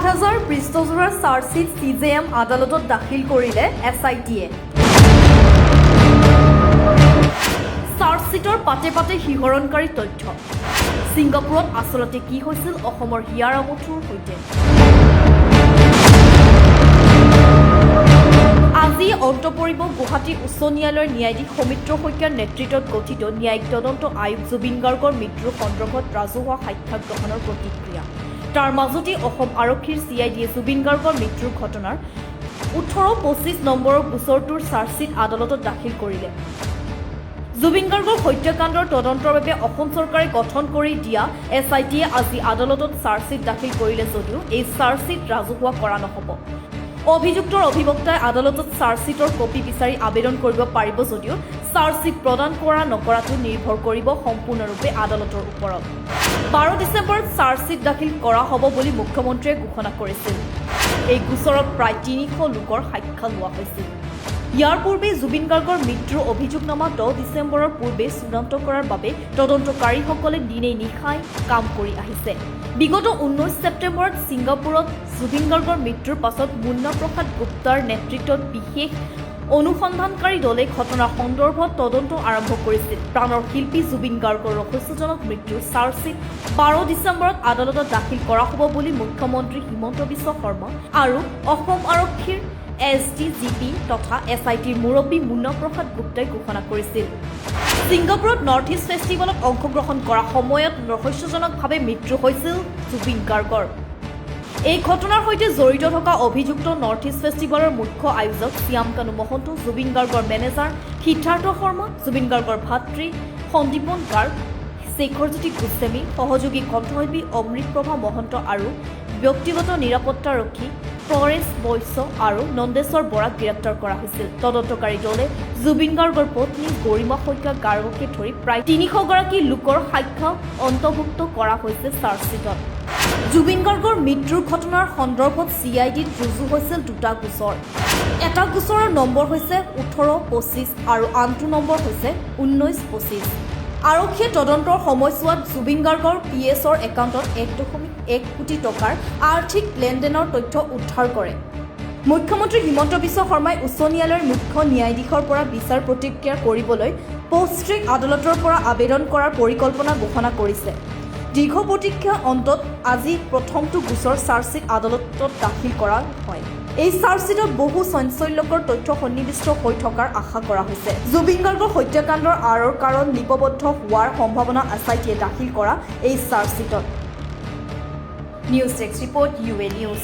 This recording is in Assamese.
7000 পৃষ্ঠজোৰা চাৰ্জশ্বীট চিজেএম আদালতত দাখিল কৰিলে এছআইটিয়ে। চাৰ্জশ্বীটৰ পাতে পাতে শিহৰণকাৰী তথ্য। ছিংগাপুৰত আচলতে কি হৈছিল অসমৰ হিয়াৰ আমঠুৰ সৈতে? আজি অন্ত পৰিব গুৱাহাটী উচ্চ ন্যায়ালয়ৰ ন্যায়াধীশ সৌমিত্ৰ শইকীয়াৰ নেতৃত্বত গঠিত ন্যায়িক তদন্ত আয়োগ জুবিন গাৰ্গৰ মৃত্যুৰ সন্দৰ্ভত ৰাজহুৱা সাক্ষ্য গ্ৰহণৰ প্ৰতিক্ৰিয়া। তাৰ মাজতেই অসম আৰক্ষীৰ চিআইডিয়ে জুবিন গাৰ্গৰ মৃত্যুৰ ঘটনাৰ 1825 নম্বৰৰ গোচৰটোৰ চাৰ্জশ্বীট আদালতত দাখিল কৰিলে। জুবিন গাৰ্গৰ হত্যাকাণ্ডৰ তদন্তৰ বাবে অসম চৰকাৰে গঠন কৰি দিয়া এছআইটিয়ে আজি আদালতত চাৰ্জশ্বীট দাখিল কৰিলে যদিও এই চাৰ্জশ্বীট ৰাজহুৱা কৰা নহ'ব। অভিযুক্তৰ অধিবক্তাই আদালতত চাৰ্জশ্বীটৰ কপি বিচাৰি আবেদন কৰিব পাৰিব যদিও চাৰ্জশ্বীট প্ৰদান কৰা নকৰাটো নিৰ্ভৰ কৰিব সম্পূৰ্ণৰূপে আদালতৰ ওপৰত। 12 ডিচেম্বৰত চাৰ্জশ্বীট দাখিল কৰা হ'ব বুলি মুখ্যমন্ত্ৰীয়ে ঘোষণা কৰিছিল। এই গোচৰত প্ৰায় 300 লোকৰ সাক্ষ্য লোৱা হৈছিল। ইয়াৰ পূৰ্বে জুবিন গাৰ্গৰ মৃত্যুৰ অভিযোগনামা 10 ডিচেম্বৰৰ পূৰ্বে চূড়ান্ত কৰাৰ বাবে তদন্তকাৰীসকলে দিনে নিশাই কাম কৰি আহিছে। বিগত 19 ছেপ্টেম্বৰত ছিংগাপুৰত জুবিন গাৰ্গৰ মৃত্যুৰ পাছত মুন্না প্ৰসাদ গুপ্তাৰ নেতৃত্বত বিশেষ অনুসন্ধানকাৰী দলে ঘটনাৰ সন্দৰ্ভত তদন্ত আৰম্ভ কৰিছিল। প্ৰাণৰ শিল্পী জুবিন গাৰ্গৰ ৰহস্যজনক মৃত্যুৰ চাৰ্জশ্বীট 12 ডিচেম্বৰত আদালতত দাখিল কৰা হ'ব বুলি মুখ্যমন্ত্ৰী হিমন্ত বিশ্ব শৰ্মা আৰু অসম আৰক্ষীৰ এছডিজিপি তথা এছআইটিৰ মুৰব্বী মুন্না প্ৰসাদ গুপ্তাই ঘোষণা কৰিছিল। ছিংগাপুৰত নৰ্থ ইষ্ট ফেষ্টিভেলত অংশগ্ৰহণ কৰাৰ সময়ত ৰহস্যজনকভাৱে মৃত্যু হৈছিল জুবিন গাৰ্গৰ। এই ঘটনাৰ সৈতে জড়িত থকা অভিযুক্ত নৰ্থ ইষ্ট ফেষ্টিভেলৰ মুখ্য আয়োজক শ্যাম কানু মহন্ত, জুবিন গাৰ্গৰ মেনেজাৰ সিদ্ধাৰ্থ শৰ্মা, জুবিন গাৰ্গৰ ভাতৃ সন্দীপন গাৰ্গ, শেখৰজ্যোতি গোস্বামী, সহযোগী কণ্ঠশিল্পী অমৃত প্ৰভা মহন্ত আৰু ব্যক্তিগত নিৰাপত্তাৰক্ষী পৰেশ বৈশ্য আৰু নন্দেশ্বৰ বৰাক গ্ৰেপ্তাৰ কৰা হৈছিল। তদন্তকাৰী দলে জুবিন গাৰ্গৰ পত্নী গৰিমা শইকীয়া গাৰ্গকে ধৰি প্ৰায় 300গৰাকী লোকৰ সাক্ষ্য অন্তৰ্ভুক্ত কৰা হৈছে চাৰ্জশ্বীটত। জুবিন গাৰ্গৰ মৃত্যুৰ ঘটনাৰ সন্দৰ্ভত চিআইডিত ৰুজু হৈছিল দুটা গোচৰ। এটা গোচৰৰ নম্বৰ হৈছে 1825 আৰু আনটো নম্বৰ হৈছে 1925। আৰক্ষীয়ে তদন্তৰ সময়ছোৱাত জুবিন গাৰ্গৰ পিএছৰ একাউণ্টত 1.1 কোটি টকাৰ আৰ্থিক লেনদেনৰ তথ্য উদ্ধাৰ কৰে। মুখ্যমন্ত্ৰী হিমন্ত বিশ্ব শৰ্মাই উচ্চ ন্যায়ালয়ৰ মুখ্য ন্যায়াধীশৰ পৰা বিচাৰ প্ৰতিক্ৰিয়া কৰিবলৈ পৌষ্ট্ৰিক আদালতৰ পৰা আবেদন কৰাৰ পৰিকল্পনা ঘোষণা কৰিছে। দীৰ্ঘ প্ৰতীক্ষাৰ অন্তত আজি প্ৰথমটো গোচৰ চাৰ্জশ্বীট আদালতত দাখিল কৰা হয়। এই চাৰ্জশ্বীটত বহু চাঞ্চল্যকৰ তথ্য সন্নিৱিষ্ট হৈ থকাৰ আশা কৰা হৈছে। জুবিন গাৰ্গৰ হত্যাকাণ্ডৰ আঁৰৰ কাৰণ লিপিবদ্ধ হোৱাৰ সম্ভাৱনা এছআইটিয়ে দাখিল কৰা এই চাৰ্জশ্বীটত। News desk report, UA News.